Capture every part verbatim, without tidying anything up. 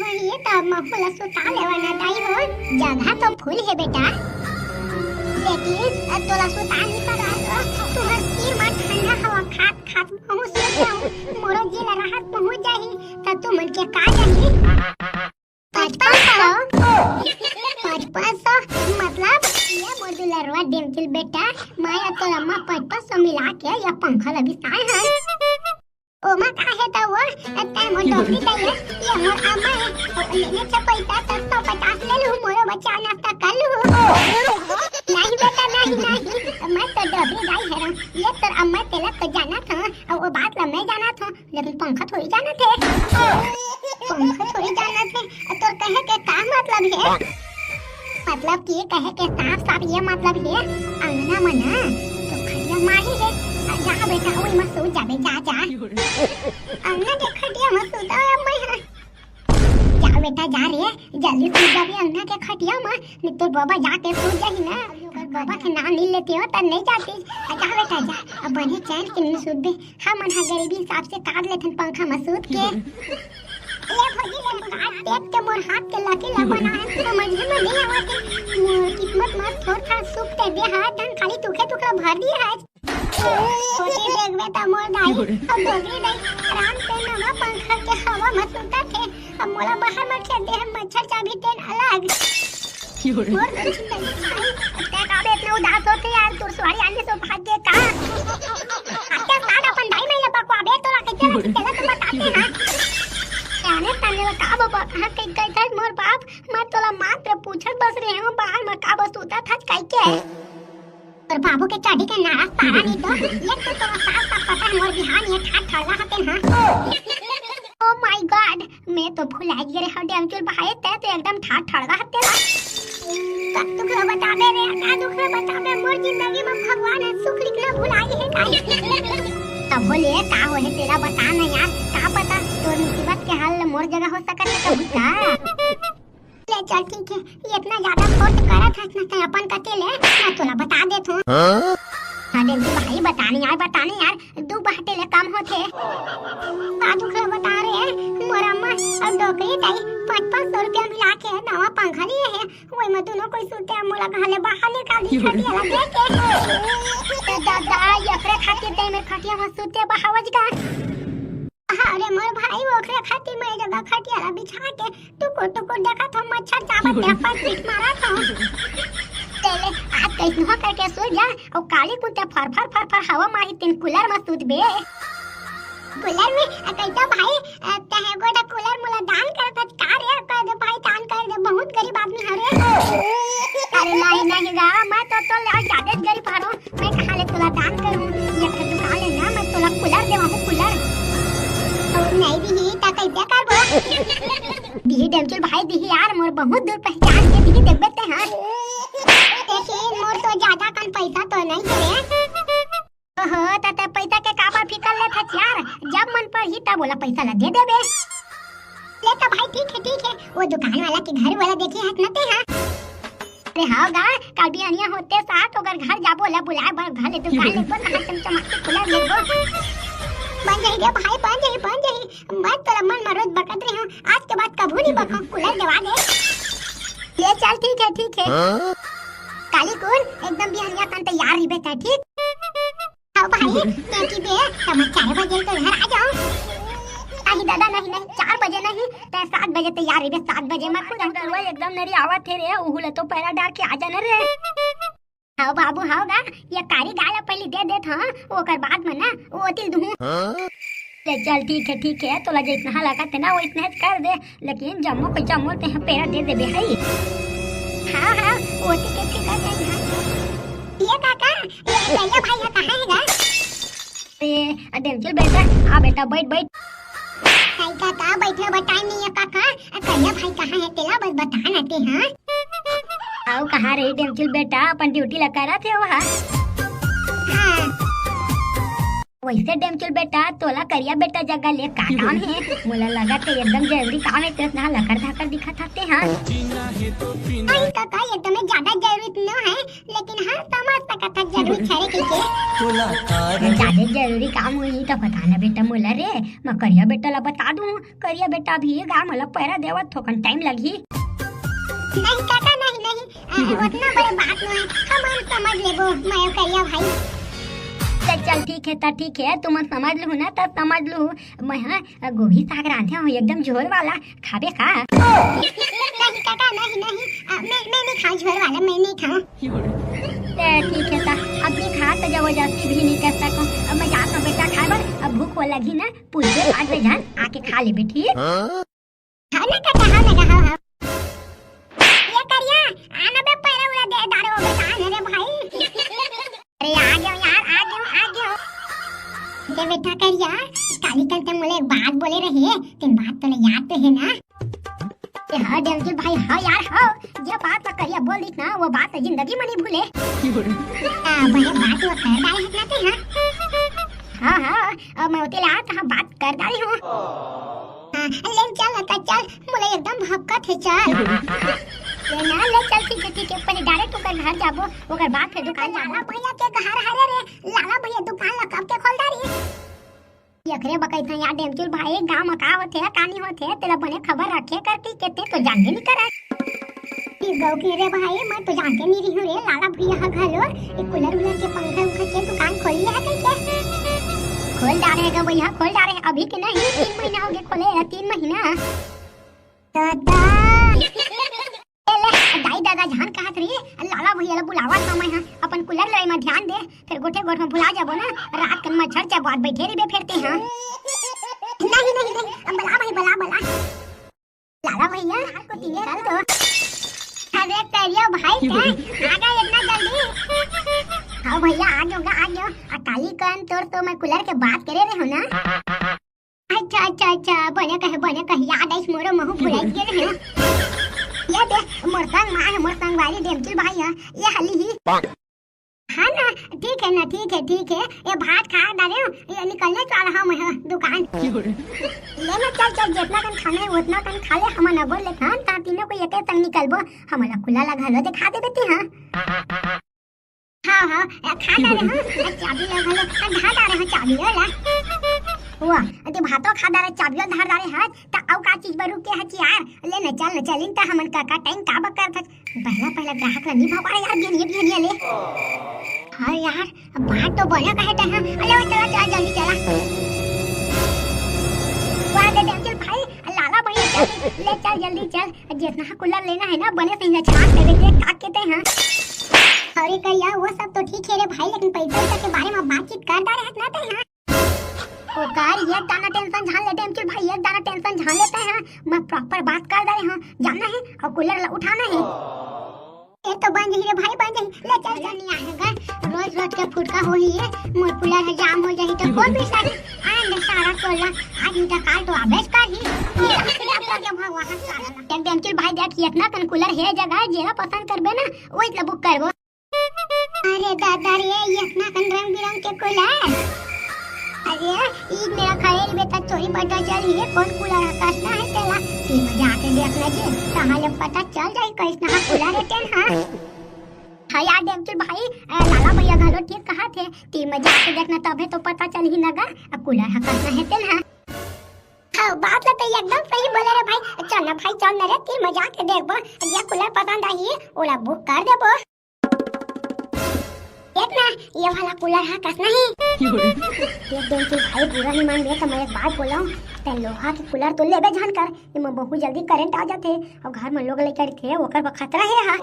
ये तो अब महू ला सुता लेवा ना दाई हो, जगह तो फुल हे बेटा, लेकिन तोला सुता नहीं सकत हो। तुहर सिर मा ठंडा हवा खात खात महू सुत जाहूं, मोरो जी ला राहत पहुंच जाही, त तुमन के का जाही? पचपन सौ? पचपन सौ? मतलब ये मोर दुलरवा डेमचुल बेटा, मैं अउ तोर अम्मा पचपन सौ मिला के ये पंखा ला बिसाए हन। ओमा का हे त वो, तैं मोर डोकरी दाई हस, ये मोर अम्मा हे। अउ लेने छ पैसा त सौ पचास ले लूं, मोरो बच्चा नाश्ता कर लूं। नहीं बेटा, नहीं, नहीं, मैं तो डोकरी दाई हरंव, ये तोर अम्मा, तेला तो जानत हंव, अउ वो बात ला मैं जानत हंव, लेकिन पंखा थोड़ी जानत हे। पंखा थोड़ी जानत हे। तोर कहे के का मतलब हे? मतलब कि कहे के साफ साफ ये मतलब हे, अंगना म ना तो खटिया माढ़े हे। जा बेटा, ओई म सूत जाबे, जा, जा। अंगना के खटिया म सूता हंव मैं हा। जा बेटा, जा रे, जल्दी सूत जाबे अंगना के खटिया म, नहीं तो बाबा जाके सूत जाही ना। अगर बाबा के नाम नहीं लेते हो त नहीं जाती। जा बेटा, जा, अब बने चैन के नहीं सूतबे। हमन ह गरीबी हिसाब से काट लेथन पंखा म सूत के। ले भौजी, ले काट देख के मोर हाथ के लकीर ला बना हे, समझ में नहीं आवत हे। मोर किस्मत म थोर थार सुख ते दे हा, धन खाली तुखे तुखला भर दिए हे। छोटी देखबे त मोर दाई, अब डोकरी दाई, आराम से नवा पंखा के हवा म सुतत हे। अब मोला बाहर म खेल दे हे, मच्छर चाबही तेन अलग। मोर कुछ नहीं भाई, तैं काबर इतना उदास होथे यार, तोर सुवारी आने से भाग गे का? आके साथ अपन दाई माई ला बकवाबे, तोला कइसे लगथे तेला तो बताते हां। जाने तने का बबा, कहां कहि गए थे मोर बाप, मैं तोला मात्र पूछत बस रहे हंव, बाहर म काबर सुतत हस कहिके। तोर बाबू के चड्डी के नास पारा नहीं तो, ये तो तोला साफ साफ पता हे मोर बिहान ये ठाठ ठड़वा हतेन हां। Oh my God, मैं तो भुलाय गे रहेंव डेमचुल भाई, तैं तो एकदम ठाठ ठड़वा हतेन। का दुख ला बताबे रे, का दुख ला बताबे, मोर जिंदगी म भगवान ह सुख लिखना भुलाय गे हे का? तभो ले का होहे तेला बता ना यार, का पता तोर मुसीबत के हल मोर जगह हो सकत हे कभी का? ले चल ठीक हे, इतना ज्यादा फोर्स करत हस ना तैं अपन कति ले, मैं तोला बता देत हंव। हां? हां, डेमचुल भाई, बता नहीं यार, बता नहीं यार, दू बाटे ले कम होथे। का दुख ला बता रे, मोर अम्मा अउ डोकरी दाई पचपन सौ रुपया मिला के नवा पंखा लिए हे, वही म दुनो कोई सुते, मोला घर ले बाहर निकाल दी खटिया ला देके। त दादा, एकरे खातिर तैं मेर खटिया म सुते बहावज का? अरे मोर भाई, ओकरे खातिर मैं जगह खटिया ला बिछा के टुकुर टुकुर देखत हंव, मच्छर चाबत हे, अपन पीठ मारत हंव। तेले आज कइसनो करके सुत जा, अउ काली कुत्ता फर फर फर फर हवा मारही तेन कूलर म सुतबे। कूलर में? अ, कइसा भाई, अ, तैं गोटा कूलर मोला दान करत हस का रे? कर दे भाई, दान कर दे, बहुत गरीब आदमी हरे। अरे नहीं, नहीं गा, मैं तो तोर ले जादा गरीब हरंव। मैं कहाँ ले तोला दान करूँ? ये तो दुकान ले ना, मैं तोला कूलर देवाहूँ, कूलर। अउ नहीं दिही, त कइसे करबो? दिही डेमचुल भाई, दिही यार, मोर बहुत दूर पहचान के दिही, देखबे ते हाँ। लेकिन मोर तो ज्यादा कन पैसा तो नहीं है रे। ओहो, त ते पैसा के काबर फिकर लेथस यार? जब मन पड़ही तब ओला पैसा ला दे देबे। ले तो भाई, ठीक है, ठीक है, वो दुकान वाला के घर वाला देखे हस न ते हाँ। अरे हाँ गा, काल बिहनिया होते साथ ओकर घर जाबो, ओला बुलाए बर घर ले दुकान ले बर कहाँ चमचमाती कूलर लेबो। बन जाही रे भाई, बन जाही, बन जाही। मैं तोला मन में रोज बकत रही हूँ, आज के बाद कभू नहीं बकूँ, कूलर देवा दे। ले चल, ठीक है, ठीक है। हाँ? काली कुन, एकदम बिहनिया कन तैयार रहिबे तैं, ठीक? हाँ भाई, ते की बे, त मैं चार बजे तो घर आ जाऊँ। नहीं दादा, नहीं, नहीं, चार बजे नहीं, ते सात बजे तैयार रहिबे, सात बजे मैं खुद आऊँ। तलवा एकदम नरी आवत हे रे, उहू ला तो पैरा डार के आ जाना रे। हाँ बाबू, हाँ गा, ये कारी गाय ला पहले दे देत हाँ, ओकर बाद में ना, वो तिल दूँ। हाँ? ले चल, ठीक है, ठीक है, तोला जैसना लगत हे ना, वैसने कर दे, लेकिन जम्मो के जम्मो ते हाँ पैरा दे देबे हई। हाँ, हाँ, वो ते के फिकर नहीं है। ये काका, ये करिया भाई है, कहाँ है गा? ए, डेमचुल बेटा, आ बेटा, बैठ, बैठ। नहीं काका, बैठे बर टाइम नहीं है काका। आ करिया भाई कहाँ है, तेला बस बता ना ते, हाँ? आओ, कहाँ रही डेमचुल बेटा, अपन ड्यूटी ला करत हे वहाँ। हाँ। वैसे डेमचुल बेटा, तोला करिया बेटा जगह ले का काम हे? मोला लगत हे एकदम जरूरी काम हे, तेस ना लकर धाकर दिखत हते, हाँ? नहीं काका, एकदम ज्यादा जरूरी तो न है, लेकिन हाँ, समझ सकत हस, मिठाई कहिके। तोला का रे? जादे जरूरी काम होही त बता ना बेटा मोला रे, मैं करिया बेटा ला बता दूं। करिया बेटा भी गा मोला पैरा देवत थोकन टाइम लगही। नहीं काका, नहीं, नहीं, आ, उतना बड़े बात नहीं, हम, हम समझ लेबो, मैं करिया भाई। चल, चल, ठीक है, त ठीक है, तुम समझ लू ना, त समझ लू। मैं, हाँ, गोभी साग रांधे हूँ, एकदम झोल वाला, खाबे का? नहीं काका, नहीं, नहीं, आ, मैं, मैं नहीं खाऊं झोल वाला, मैं नहीं खाऊं। ए, ठीक है, त अब नहीं खा, त जबरदस्ती भी नहीं कर सकूं। अब मैं जात हूँ बेटा खाए बर, अब भूख हो लगी ना, पूछे पाँच बजे जान आके खा लेबे, ठीक? हाँ ना काका, हाँ ना, हाँ, हाँ। ये करिया, आना बे, पैरा उड़ा दे, दारू हो गए, कहाँ है रे भाई? अरे, आ गया यार, आ गया, आ गया। दे बेटा करिया, काली कन ते मोले एक बात बोले रहे, तेन बात तोला याद तो है ना? ए, हाँ, डेमचुल भाई, हाँ यार, हाँ। ये बात तो करिया बोल दी ना, वो बात तो जिंदगी में नहीं भूले। आ, बड़े बात वो कर डाले है ना ते, हाँ? हाँ, हाँ, अब मैं उते ला, तो हाँ, बात कर डाली हूँ। हाँ, ले चल, लता, चल, मोला एकदम भपकत हे, चल। ले ना, ले चल, ठीक है, ठीक है, पहले direct ओकर घर जाबो, ओकर बाद फिर दुकान जाबो। लाला भैया के घर हरे रे, लाला भैया दुकान ला कब के खोल डारी? एकरे बकैत हन यार डेमचुल भाई, गाँव म का होथे, का नहीं होथे, तेला बने खबर रखे करके के ते तो जानबे नहीं करत। ई गौ के रे भाई, मैं तो जानते नहीं रही हूँ रे, लाला भैया ह घलो, ये कूलर वूलर के पंखा उंखा के दुकान खोली है कहिके। खोल डारे है गा भैया, खोल डारे है, अभी के नहीं, तीन महीना हो गए खोले, तीन महीना। दादा। ए ले, दाई दादा झन कहत रही, लाला भैया ला बुलावत हूँ मैं, हाँ, अपन कूलर लड़ाई में ध्यान दे, फिर गोठे गोठ में भुला जाबो ना, रात कन मच्छर चबवात बैठे रहिबे फिर ते, हाँ। नहीं, नहीं, नहीं, अब बुला भाई, बुला, बुला। लाला भैया, को तीन साल तो। अरे करिया भाई, क्या? आ गए इतना जल्दी? हाँ भैया, आ गयो, आ गयो। आ काली कन तोर तो मैं कूलर के बात करे रहे हो ना? अच्छा, अच्छा, अच्छा, बने कहे, बने कहे, याद आइस मोरो, महू भुलाइस गे रहे। ये दे, मोर संग मा है, मोर संगवारी डेमचुल भाई है, ये हली ही। हाँ ना, ठीक है ना, ठीक है, ठीक है। ये भात खा डारे हो, ये निकलने वाला हूँ मैं, हाँ, दुकान। ले ना, चल, चल, जितना कन खाने है, उतना कन खा ले, हम ना बोल ले, हाँ, ता तीनों को एक संग निकलबो, हमला कूलर ला घलो दिखा दे बेटी, हाँ। हाँ, हाँ, ए, खा डारे, हाँ, ए, चाबी ला घलो, ए, धर डारे, हाँ, चाबी ला। वाह, ए, ते भातो खा डारे, चाबियो धर डारे, हाँ, त अउ का चीज बर रुके हच यार? ले न चल, न चलिन त हमन का, का टाइम का बकर थक। पहला, पहला ग्राहक ला नी भवा यार, बिहनिया, बिहनिया ले। हाँ यार, अब बात तो बोला कहे ते, हाँ, अरे, चला, चला, जल्दी चला। वाह, दे, दे, चल भाई, लाला भैया, चल, ले चल, जल्दी चल। जितना कूलर लेना है ना, बने से ही ना छाट देवे के, का कहते हैं? अरे करिया, वो सब तो ठीक है रे भाई, लेकिन पैसा वैसा के बारे में बातचीत कर डारे हत ना ते, हाँ? ओकर एक दाना टेंशन झन ले, डेमचुल भाई, एक दाना टेंशन झन लेते हैं, मैं प्रॉपर बात कर डारे हूँ, जानना है, और कूलर ला उठाना है। ये तो बन जाही रे भाई, बन जाही, ले चल, चल, नहीं आएगा, रोज रोज के फुटका हो ही है, मोर कूलर है जाम हो जाही तो कौन भी सारी आंध सारा टोला, आज नहीं तो काल तो आबेच कर ही। ये आखिरी आप लोग के भगवान सारा। देख डेमचुल भाई, देख, इतना कन कूलर है जगह, जेला पसंद करबे ना, वही ला बुक करबो। अरे दादा रे, ये इतना कन रंग बिरंग के कूलर। अरे, ईद मेरा खड़े बेटा चोरी पता चल ये कौन कूलर है, कसना है तेला। ती मजा आके देखना जी, कहाँ ले पता चल जाए कैसना है कूलर है तेन, हाँ। हाँ यार, डेमचुल भाई, ए, लाला भैया घलो ठीक कहा थे, ती मजा आके देखना तबे तो पता चल ही नगा, अब कूलर है कसना है तेन, हाँ। हाँ, बात ला तो एकदम सही बोले रे भाई। चल ना भाई, चल ना रे, ती मजा आके देखबो, जे कूलर पसंद आही, ओला बुक कर देबो। देख ना, ये वाला कूलर हा कस नहीं। देख डेमचुल भाई, बुरा नहीं मानबे त मैं एक बात बोलूं, ते लोहा के कूलर तो लेबे झन कर, एमा बहुत जल्दी करंट आ जाथे, और घर में लोग लइका रहिथे, ओकर बर खतरा हे हा।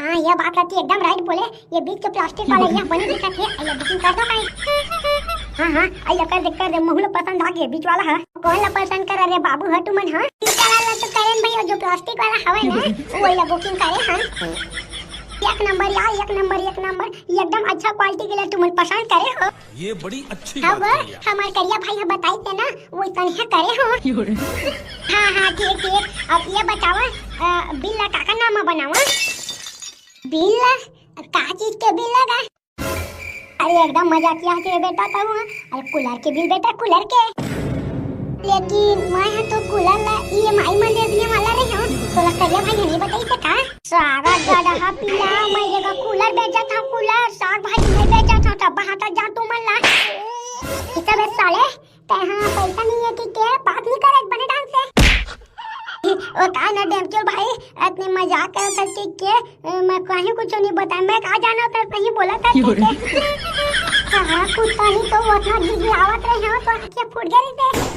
हाँ, ये बात ला ती एकदम राइट बोले, ये बीच के प्लास्टिक वाला ये बने दिखत हे, ये बुकिंग कर दो काई। हाँ, हाँ, ये कर दे, कर दे, महू ला पसंद आ गए बीच वाला हा। कौन ला पसंद कर रे बाबू हा तुमन हा? बीच वाला ला तो करेन भैया, जो प्लास्टिक वाला हवे ना, वो ला बुकिंग करे हा। एक नंबर यार, एक नंबर, एक नंबर, एकदम अच्छा क्वालिटी के लिए तुमन पसंद करे हो। ये बड़ी अच्छी हाँ बात वो, कही आप। हमार करिया भाई ह बताई थे ना, वो तनिया करे हो। हाँ, हाँ, ठीक, ठीक। अब ये बतावा, अ, बिल ला काकर नाम म बनावा? बिल ला? का चीज के बिल लगा? अरे एकदम मजाकिया के बेटा कहूँ, अरे कूलर के बिल बेटा, कूलर के। लेकिन मैं ह तो कूलर ला ईएमआई म दे दिए वाला रहे हूँ, तोला करिया भाई ह नहीं बताइस का? सारा गधा पिला, मैं जगह कूलर बेचत हूँ, कूलर, साग भाजी नहीं बेचत हूँ, तब बाहर तक जा तू मन ला। इतना बे साले, तै हाँ पैसा नहीं है कि के बात नहीं करे बने ढंग से। ओ का ना डेमचुल भाई, इतने मजाक करत हस कि के, मैं कहीं कुछ नहीं बताया, मैं का जाना था कहीं बोला था कि के। हाँ, कुत्ता नहीं तो वो इतना गिड़गिड़ावत रहे हो तो आँखें फूट गई थे।